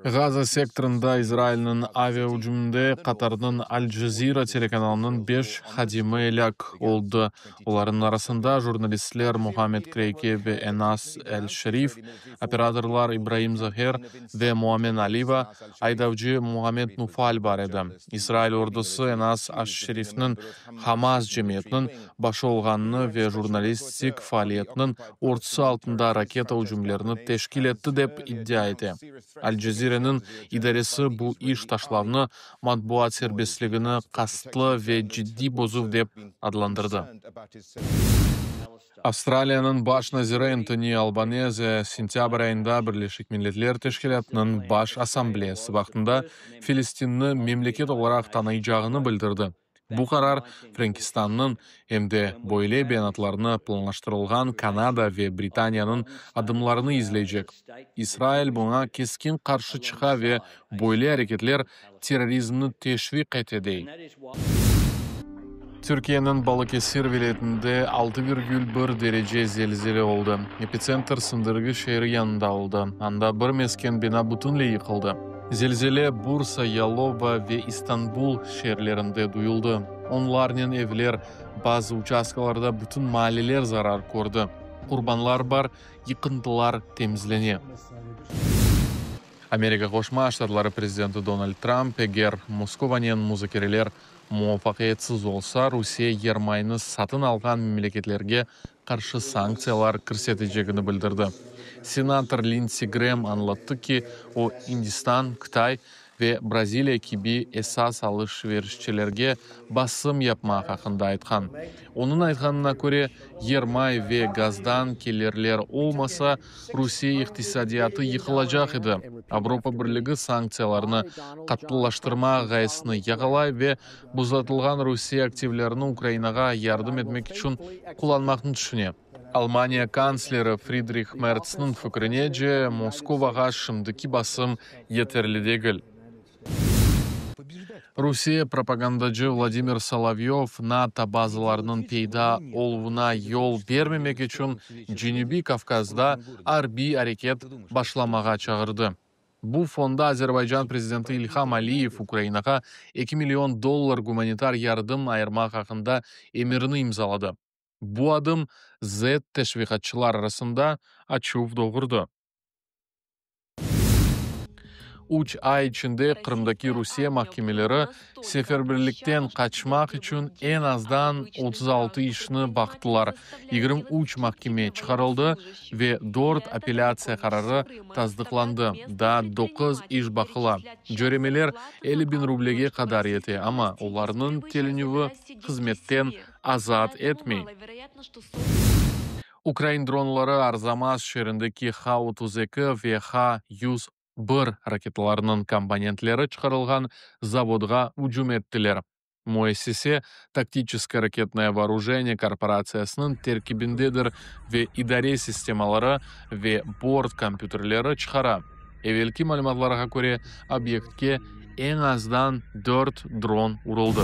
Gaza sektorında İsrailniñ avia ücüminde Qatarnıñ Al Jazeera telekanalınıñ beş hadimi elâk oldı. Olarnıñ arasında jurnalistler Mohammed Kreyke ve Enas el-Şerif, operatorlar İbrahim Zaher ve Moamen Aliva, aydavcı Mohammed Nufal bar edi. İsrail ordusı Enas aş-Şerifniñ HAMAS cemiyetiniñ başı olğanını ve jurnalistik faaliyetiniñ örtüsi altında raketa ücümlerini teşkil etti dep iddia ete. Al Jazeereniñ idaresi bu iş taşlavnı matbuat serbestligini qastlı ve ciddiy bozuv dep adlandırdı. Avstraliyanıñ baş naziri Entoni Albaneze sentâbr ayında Birleşik Milletler Teşkilâtınıñ Baş Assambleyası vaqtında Filistinni memleket olaraq tanıycağını bildirdi. Bu qarar Frenkistannıñ, em de böyle beyanatlarnı planlaştırılğan Kanada ve Britaniyanıñ adımlarını izleycek. İsrail buña keskin qarşı çıqa ve böyle areketler terrorizmni teşviq ete, dey. Türkiyeniñ Balıkesir vilâyetinde 6,1 derece zelzele oldı. Epitsentr Sındırgı şeeri yanında oldı, anda bir mesken bina bütünley yıqıldı. Zelzele Bursa, Yalova ve İstanbul şeerlerinde duyuldı. Onlarnen evler, bazı uçastkalarda bütün maalleler zarar kördi. Qurbanlar bar, yıqıntılar temizlene. Amerika Qoşma Ştatları prezidenti Donald Trump, eger Moskovanen muzakereler muvafaqiyetsiz olsa, Rusiye yermaynı satın alğan memleketlerge qarşı sanktsiyalar kirsetecegini bildirdi. Senator Lindsi Grem añlattı ki, o, İndistan, Qıtay ve Braziliya kibi esas alış-verişçilerge basım yapmaq aqqında aytqan. Onıñ aytqanına köre, yermay ve gazdan kelirler olmasa, Rusiye iqtisadiyatı yıqılacaq edi. Avropa Birligi sanktsiyalarnı qattılaştırmaq ğayesini yaqalay ve buzlatılğan Rusiye aktivlerini Ukrainağa yardım etmek içün qullanmaqnı tüşüne. Almaniya kantsleri Fridrih Mertsniñ fikrinece, Moskovağa şimdiki basım yeterli degil. Rusiye propagandacı Vladimir Solovyov NATO bazalarınıñ peyda oluvına yol bermemek içün Cenübiy Kavkazda arbiy areket başlamağa çağırdı. Bu fonda Azerbaycan prezidenti İlham Aliyev Ukrainağa 2 million dollar gumanitar yardım ayırmaq aqqında emirini imzaladı. Bu adım Z-teşviqatçılar arasında açuv doğurdı. Üç ay içinde Qırımdaki Rusiye mahkemeleri seferberlikten qaçmaq içün eñ azdan 36 işni baqtılar, 23 mahkeme çıqarıldı ve dört apellâtsiya qararı tasdıqlandı, daa doquz iş baqıla. Cöremeler 50 biñ rublege qadar yete, amma olarnıñ tölenüvi hızmetten azat etmey. Ukrain dronları Arzamas şeerindeki H-32 ve H-101 raketalarınıñ komponentleri çıqarılğan zavodğa ücüm ettiler. Müessise, Taktiçeskoye raketnoye voorujeniye korporatsiyasınıñ terkibindedir ve idare sistemaları ve bort kompyuterleri çıqara. Evelki malümatlarğa köre, obyektke eñ azdan dört dron uruldı.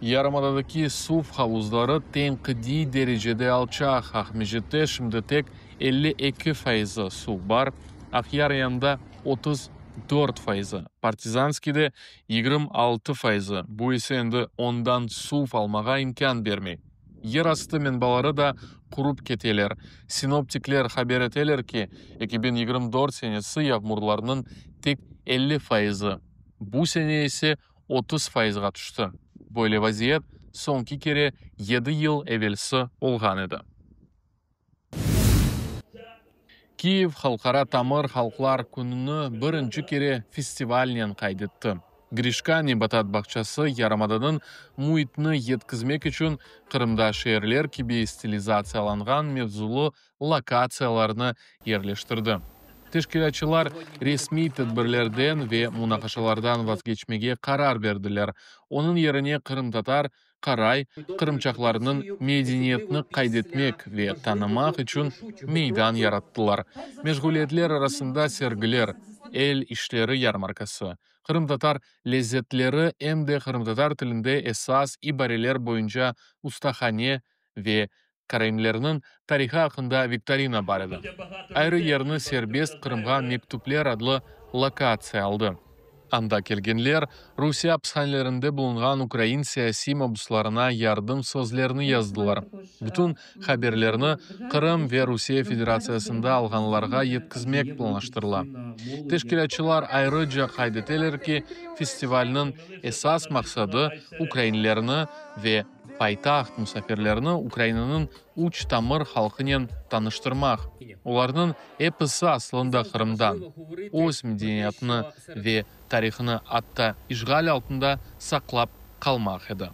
Yarımadadaki suv havuzları tenqidiy derecede alçaq, Aqmescitte şimdi tek 52 fayızı suv bar, Aqyar yanında 34 fayızı, Partizanskiyde 26 fayızı, bu ise endi ondan suv almağa imkân bermey. Yerastı menbaları da qurıp keteler. Sinoptikler haber eteler ki, 2024 senesi yağmurlarnıñ tek 50 fayızı, bu sene ise 30 fayızğa tüşti. Böyle vaziyet soñki kere yedi yıl evelsi olğan edi. Kiyev Halqara tamır halqlar kününi birinci kere festivalnen qayd etti. Grişka nebatat bağçası yarımadanıñ müitini yetkizmek içün Qırımda şeerler kibi stilizatsiyalanğan mevzulı lokatsiyalarnı yerleştirdi. Teşkilâtçılar resmiy tedbirlerden ve munaqaşalardan vazgeçmege qarar berdiler, onıñ yerine qırımtatar, qaray, qırımçaqlarnıñ medeniyetini qayd etmek ve tanımaq içün meydan yarattılar. Meşğuliyetler arasında sergiler, el işleri yarmarkası. qırımtatar lezzetleri, em de qırımtatar tilinde esas ibareler boyunca ustahane ve karaimlerniñ tarihı aqqında viktorina bar edi. Ayrı yerni Serbest Qırımğa mektüpler adlı lokatsiya aldı. Anda kelgenler Rusiye apishanelerinde bulunğan ukrain siyasiy mabuslarına yardım sözlerini yazdılar. Bütün haberlerni Qırım ve Rusiye Federatsiyasında alğanlarğa yetkizmek planlaştırıla. Teşkilâtçılar ayrıca qayd eteler ki, festivalniñ esas maqsadı ukrainlerni ve paytaht musafirlerini Ukrainanıñ üç tamır halqınen tanıştırmaq, olarnıñ episi aslında Qırımdan, öz medeniyetini ve tarihını atta işğal altında saqlap qalmaq edi.